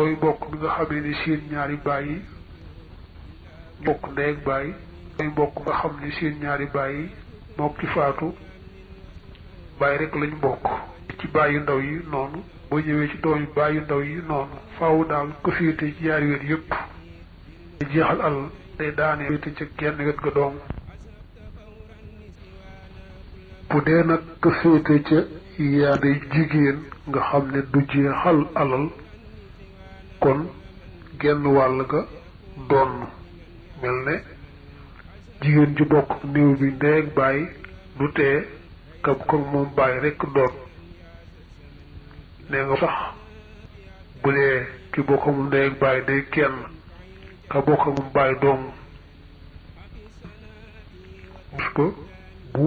mooy mbokk bi nga xamee ni seen ñaari baay yi mbokk ndey ak baay mooy mbokk nga xam ne seen ñaari baay yi mook ki faatu baay rek lañ bokk. ci baay yu ndaw yi noonu boo ñëwee ci doom yi baay yu ndaw yi noonu faaw daal ko féete ci ñaari wet yëpp jeexal alal day daane féete ca genn wet ga doom. bu dee nag ko féete ca yaa day jigéen nga xam ne du jeexal alal kon genn wàll ga doon mel ne jigéen ju bokk néew bi ndey ak baay du tee ka ko moom baay rekk doon. nee nga sax bu dee ki bokk moom ndey ak baay day kenn ka bokk moom baay doom mus ko bu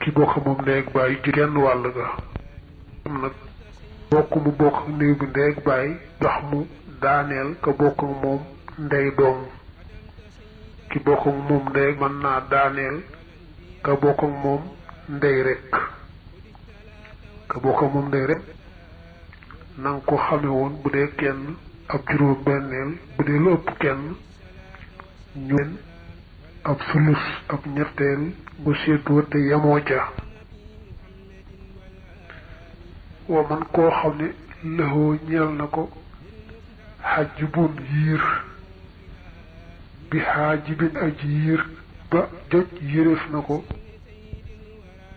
ki bokk moom ndey ak baay ji genn wàll ga am nag bokk mu bokk néew bi ndey ak baay ndax mu daaneel ka bokk moom ndey doom ki bokk moom ndey mën naa daaneel ka bokk moom ndey rekk ka bokk moom ndey rekk na nga ko xame woon bu dee kenn ab juróom benneel bu dee lu ëpp kenn ñu leen ab sulus ab ñetteel bu seetoo te yemoo ca. wa man koo xam ne lëxoo ñeel na ko xajibun yiir bi xaajibin aji yiir ba joj yéreef na ko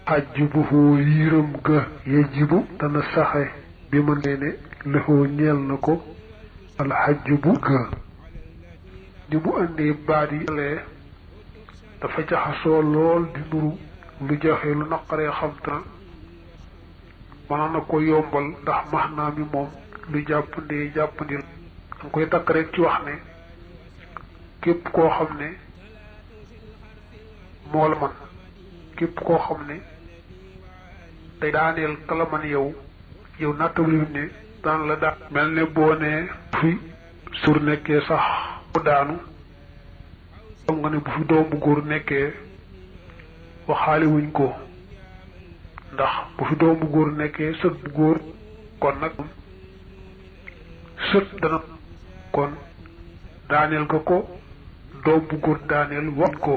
xajibuhu yiiram ga yajibu dana saxe bi ma nee ne lëxoo ñeel na ko alxajibu ga ni mu indee baat yi lee dafa jaxasoo lool di nuru lu jafe lu naqaree xam ta mënoon na ko yombal ndax maanaa mi moom lu jàppandee jàppandi danga koy takk rek ci wax ne képp koo xam ne moo la man képp koo xam ne day daaneel kala man yow nattabli ne daan la daan mel ne boo ne fi sur nekkee sax bu daanu xam nga ne bu fi doom bu góor nekkee waxaale wuñ ko ndax bu fi doom bu góor nekkee sët bu góor kon nag sët dana kon daaneel nga ko doom bu góor daaneel wax ko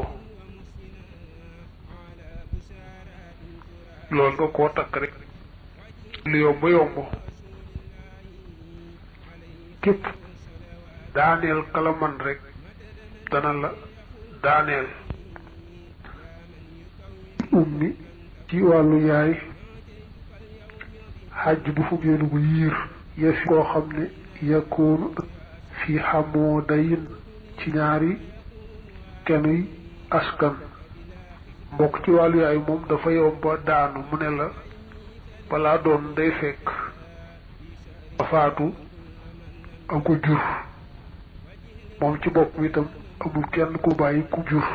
loolu nga koo takk rek lu yomb yomb képp daaneel kala man rek dana la daaneel. ummi ci wàllu yaay xaj bu fugeelu bu yiir yëf koo xam ne yakkoonu fi xamoo dayin ci ñaari kenuy askan mbokk ci wàllu yaay moom dafa yomba daanu mu ne la balaa doon day fekk ba faatu am ko jur moom ci bopp itam amul kenn ku bàyyi ku jur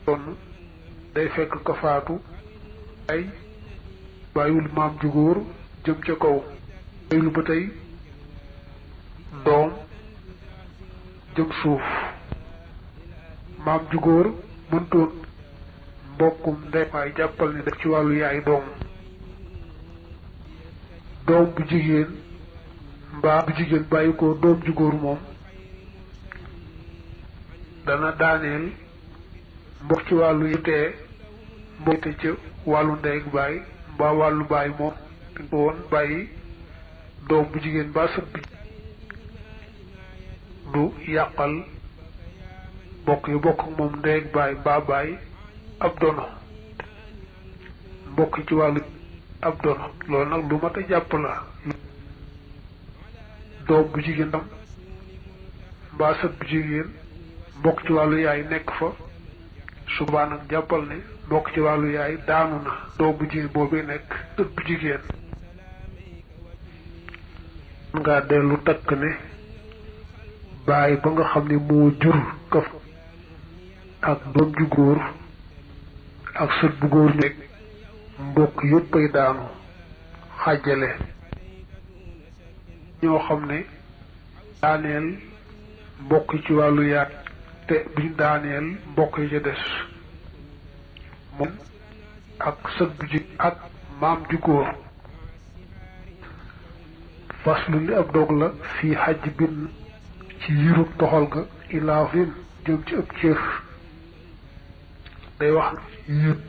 doon day fekk ka faatu ay bàyyiwul maam ju góor jëm ca kaw bàyyiwul ba tey doom jëm suuf maam ju góor mëntoon mbokkum ndey maay jàppal ni def ci wàllu yaay doom bu jigéen mbaa bu jigéen bàyyi ko doom ju góor moom dana daaneel mbokk ci wàllu yitee mbokk ci wàllu ndey ak baay mbaa wàllu baay moom dañ ko woon bàyyi doom bu jigéen mbaa sët bi du yàqal mbokk yi bokk moom ndey ak baay mbaa baay ab dono mbokk ci wàllu ab dono loolu nag lu mat a jàpp la doom bu jigéen tam mbaa sët bu jigéen mbokk ci wàllu yaay nekk fa subaa nag jàppal ne mbokk ci wàllu yaay daanu na doom bu jigéen boobee nekk sët bu jigéen nga dellu takk ne baay ba nga xam ne moo jur kaf ak doom ju góor ak sët bu góor nekk mbokk yépp ay daanu xàjjale ñoo xam ne daaneel mbokk ci wàllu yaay te buñ daaneel mbokk yi ca des moom ak sët bu ji ak maam ju góor faslu li ab dog la fii xaj bin ci yirub toxal ga ilaafin jëm ci ëpp cër day wax yéen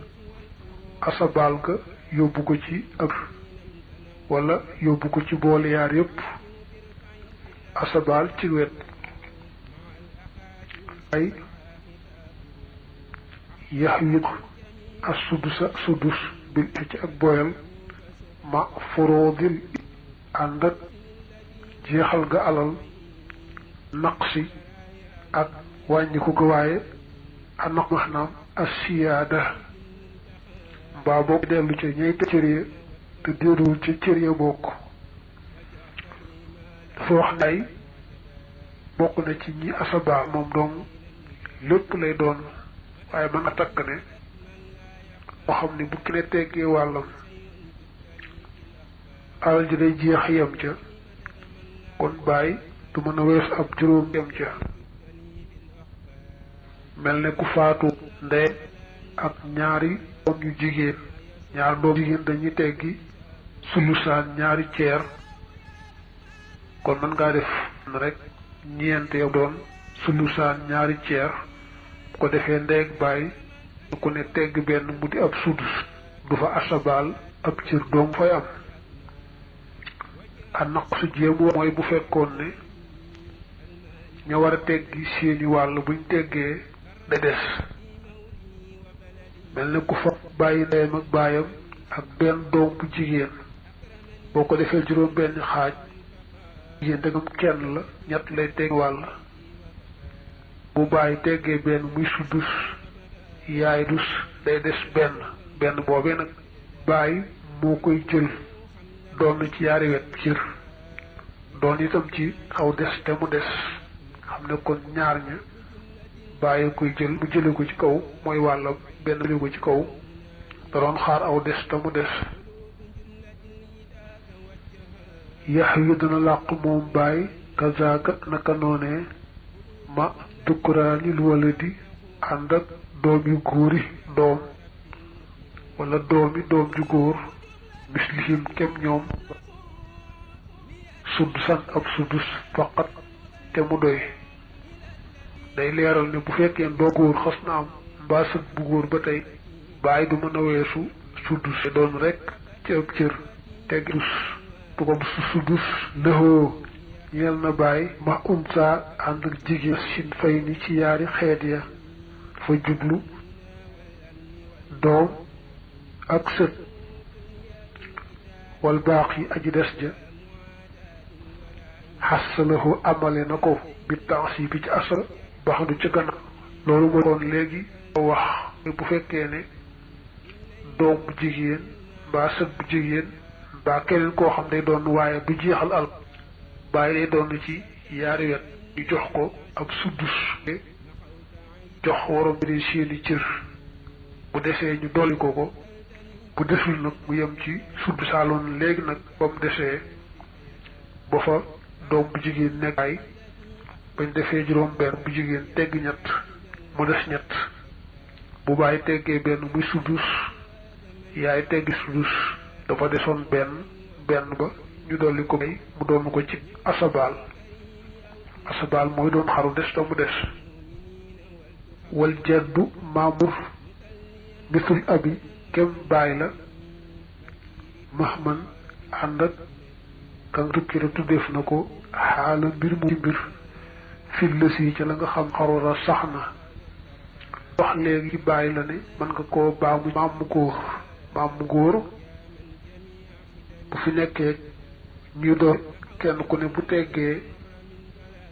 asabal ga yóbbu ko ci ak wala yóbbu ko ci boole yaar yépp asabal ci wet ay yax wit as sudusa sudus bil ci ak boyal ma foroodil ànd ak jeexal ga alal naqsi ak wàññiku ko waaye a naq maanaam asiyaada mbaa boo dellu ca ñay te cër ya te déeruwul ca cër ya bokk dafa wax nday bokk na ci ñi asaba moom dong lépp lay doon waaye mën a takk ne moo xam ne bu ki ne teggee wàllam alal ji day jeex yem ca kon bàyyi du mën a wees ab juróom yem ca mel ne ku faatu ndey ak ñaari doom yu jigéen ñaari doom jigéen dañuy teggi sulusaan ñaari ceer kon mën ngaa def rek ñeent yow doon sulusaan ñaari ceer bu ko defee ndey ak bàyyi du ko ne tegg benn mu di ab sudus du fa asabal ab cër doom fay am a naq su jéem mooy bu fekkoon ne ña war a teggi seeni wàll buñ teggee da des mel ne ku fa bàyyi ndeyam ak baayam ak benn doom bu jigéen boo ko defee juróom benn xaaj jigéen dagam kenn la ñett lay tegg wàll bu bàyyi teggee benn muy sudus yaay dus day des benn boobee nag bàyyi moo koy jël doon na ci yaari wet cër doon itam ci xaw des te mu des xam ne kon ñaar ña bàyyi koy jël mu jële ko ci kaw mooy wàllam benn jële ko ci kaw da doon xaar aw des te mu des yax wi dana làq moom bàyyi kazaaka naka noonee ma dukkuraanil waladi ànd ak doom yu góori doom wala doomi doom ju góor mislihim kem ñoom suddusan ab suddus faqat te mu doy day leeral ne bu fekkee doo góor xas na am mbaa sët bu góor ba tey bàyyi du mën a weesu suddus te doon rek ci ab cër te dus du ko suddus lëxoo ñeel na bàyyi ma unsa ànd ak jigéen sin fay ni ci yaari xeet ya fa jublu doom ak sët wal baax yi aji des ja xasalahu amale na ko bi temps yi bi ci asal baax du ca gannaaw loolu mooy kon léegi wax bu fekkee ne doom bu jigéen mbaa sët bu jigéen mbaa keneen koo xam day doon waaye du jeexal al bàyyi day doon ci yaari wet ñu jox ko ab suddus jox waroom bi seeni cër bu desee ñu dolli ko bu desul nag mu yem ci suddusaaloon léegi nag ba mu desee ba fa doom bu jigéen nekk ay bañ defee juróom benn bu jigéen tegg ñett mu des ñett bu bàyyi teggee benn muy suddus yaay teggi suddus dafa desoon benn ba ñu dolli ko may mu doon ko ci asabal mooy doon xaru des te mu des wal jaddu maamur misul abi kem bàyyi la mahman ànd ak kan tukkira tuddeef na ko xaala mbir mu ci mbir fillasi ca la nga xam xarora sax na wax léegi ci bàyyi la ne mën nga koo baamu maam mu góor bu fi nekkee ñuy doon kenn ku ne bu teggee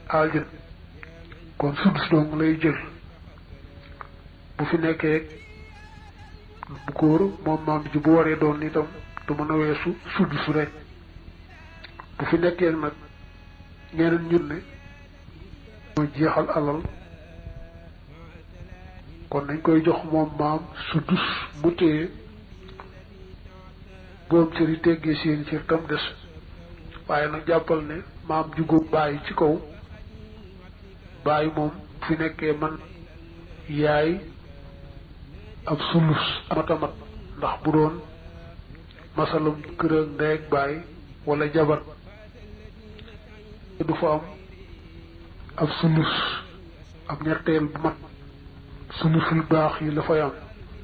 aljën kon suddus dong lay jël bu fi nekkee bu góor moom maam ji bu waree doon itam du mën a weesu suddus rek bu fi nekkee nag ñeneen ñun ne mooy jeexal alal kon dañ koy jox moom maam suddus mu téye boom cër yi teggee seeni cër tam des waaye nag jàppal ne maam ju góor bàyyi ci kaw bàyyi moom fi nekkee man yaay ab sulus amatamat ndax bu doon masalam kër ak ndey ak bàyyi wala jabar du fa am ab sulus ab ñetteel bu mat sulusul baax yi la fay am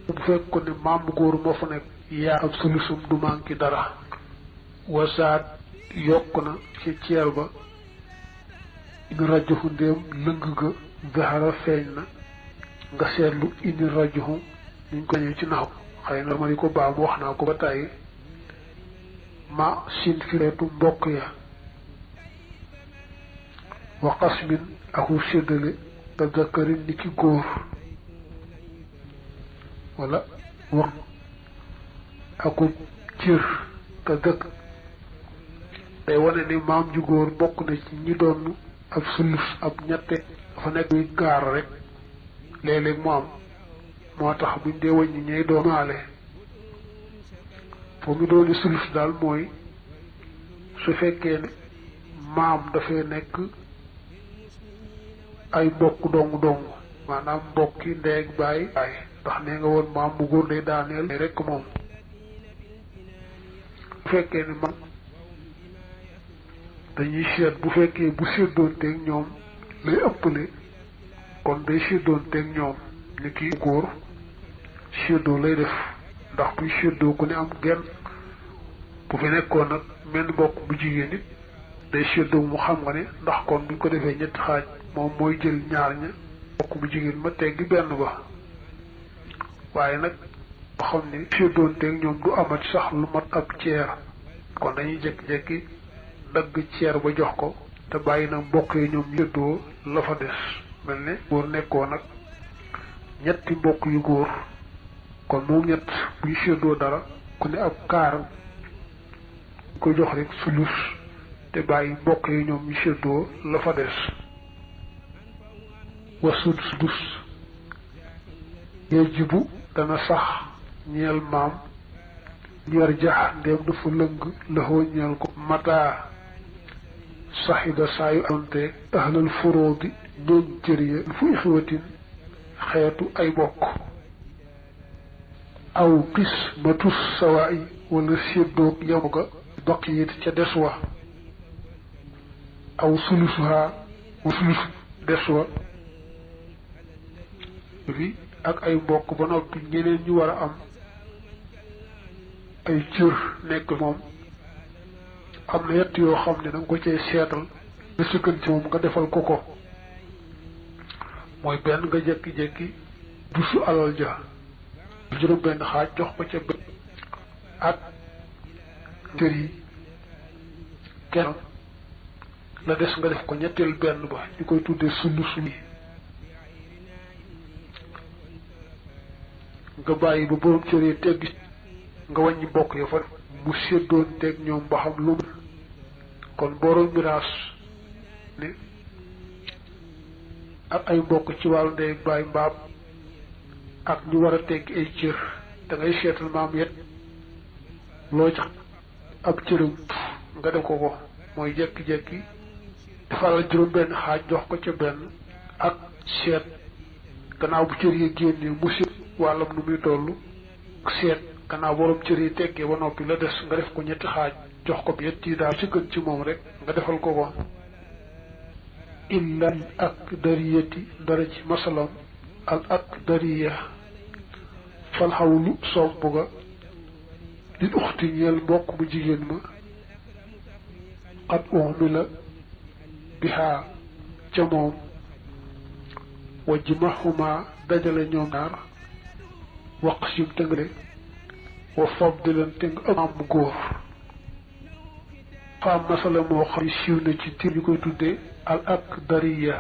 bu fekkoon ne maam bu góor moo fa nekk yaa ab sulusum du manqué dara wasaat yokk na ci ceer ba ini rajoxu ndéem lëng ga zahara feeñ na nga seetlu ini rajoxu niñ ko ñëw ci naxaw xëy na ma di ko baam wax naa ko ba tàyyi ma sin fireetu mbokk ya wa qasmin aku séddale ka zakarin ni ki góor wala wax aku cër ka dëkk day wane ni maam ju góor bokk na ci ñi doon ab sulus ab ñette dafa nekk muy gaar rek léeg-léeg mu am moo tax buñ dee wàññi ñay doomaale foo mu dooni sulus daal mooy su fekkee ne maam dafay nekk ay mbokk dong maanaam mbokki ndeeg baay ndax nee nga woon maam bu góor day daaneel rek moom bu fekkee ne man dañuy seet bu fekkee bu séddoonteeg ñoom lay ëppale kon day séddoonteeg ñoom ni ki góor séddoo lay def ndax buy séddoo ku ne am genn bu fi nekkoon nag mel mbokk bu jigéen it day séddoo mu xam nga ne ndax kon buñ ko defee ñetti xaaj moom mooy jël ñaar ña mbokk bu jigéen ma teggi benn ba waaye nag ba xam ne séddoonteeg ñoom du amat sax lu mat ab ceer kon dañuy jékki-jékki dagg ceer ba jox ko te bàyyi nag mbokk yi ñoom séddoo la fa des mel ne góor nekkoo nag ñetti mbokk yu góor kon moom ñett buy séddoo dara ku ne ab kaar ko jox rek sulus te bàyyi mbokk yi ñoom ñu séddoo la fa des wasud sudus yajibu dana sax ñeel maam ñeer jax ndéem dafa lëng laxoo ñeel ko mataa saxida saa yu ante ahlal furoodi ñooñ cër ya fu ixwatin xeetu ay bokk aw qismatus sawaa'i wala séddoog yamu ga baqiyit ca des wa aw sulusuha wa sulus des wa fi ak ay mbokk ba noppi ñeneen ñu war a am ay cër nekk moom am na yett yoo xam ne da nga ko cay seetal nga sukkan ci moom nga defal ko ko mooy benn nga jekki-jekki dusu alal ja juróom benn xaaj jox ko ca benn ak cër yi kenn la des nga def ko ñetteel benn ba ñu koy tuddee sulus yi nga bàyyi ba borom cër yi teggi nga wàññi mbokk ya fa mu séddoon teg ñoom ba xam lu kon borom miraas ne ak ay mbokk ci wàllu ndey bàyyi mbaam ak ñu war a tegg ay cër da ngay seetal maam yet loo ci ab cëram nga def ko ko mooy jekki-jekki defalal juróom benn xaaj jox ko ca benn ak seet gannaaw bu cër yi génnee mu seet wàllam nu muy toll seet gannaaw borom cër yi teggee ba noppi la des nga def ko ñetti xaaj jox ko bi yett yi daal ci gën ci moom rek nga defal ko ko illa ak dariyati dara ci masalam al ak dariya fal xawlu somp ga lil uxti ñeel mbokk mu jigéen ma xat uxmi la bihaa ca moom wajmahuma dajale ñoom ñaar waqsim te nga de wa faddilan te nga am bu góor faam masala moo xam ne siiw na ci tiir ñu koy tuddee al ak dariya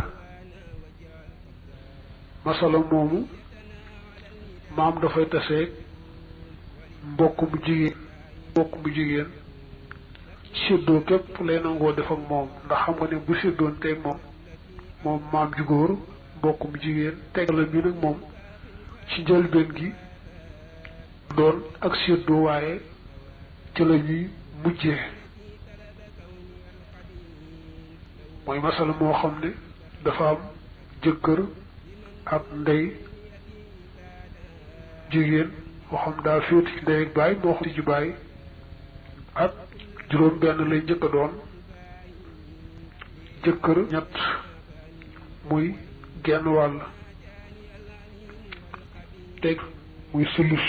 masala moomu maam dafay taseeg mbokk mu jigéen séddoo képp lay nangoo def ak moom ndax xam nga ne bu séddoon teeg moom maam ju góor mbokk mu jigéen teg la bi nag moom ci njëlbeen gi doon ak séddoo waaye ci la ñuy mujjee mooy masala moo xam ne dafa am jëkkër ak ndey jigéen moo xam daa féeti ci ndey ak baay moo xam ci baay ak juróom benn lay njëkk a doon jëkkër ñett muy genn wàll teg muy sulus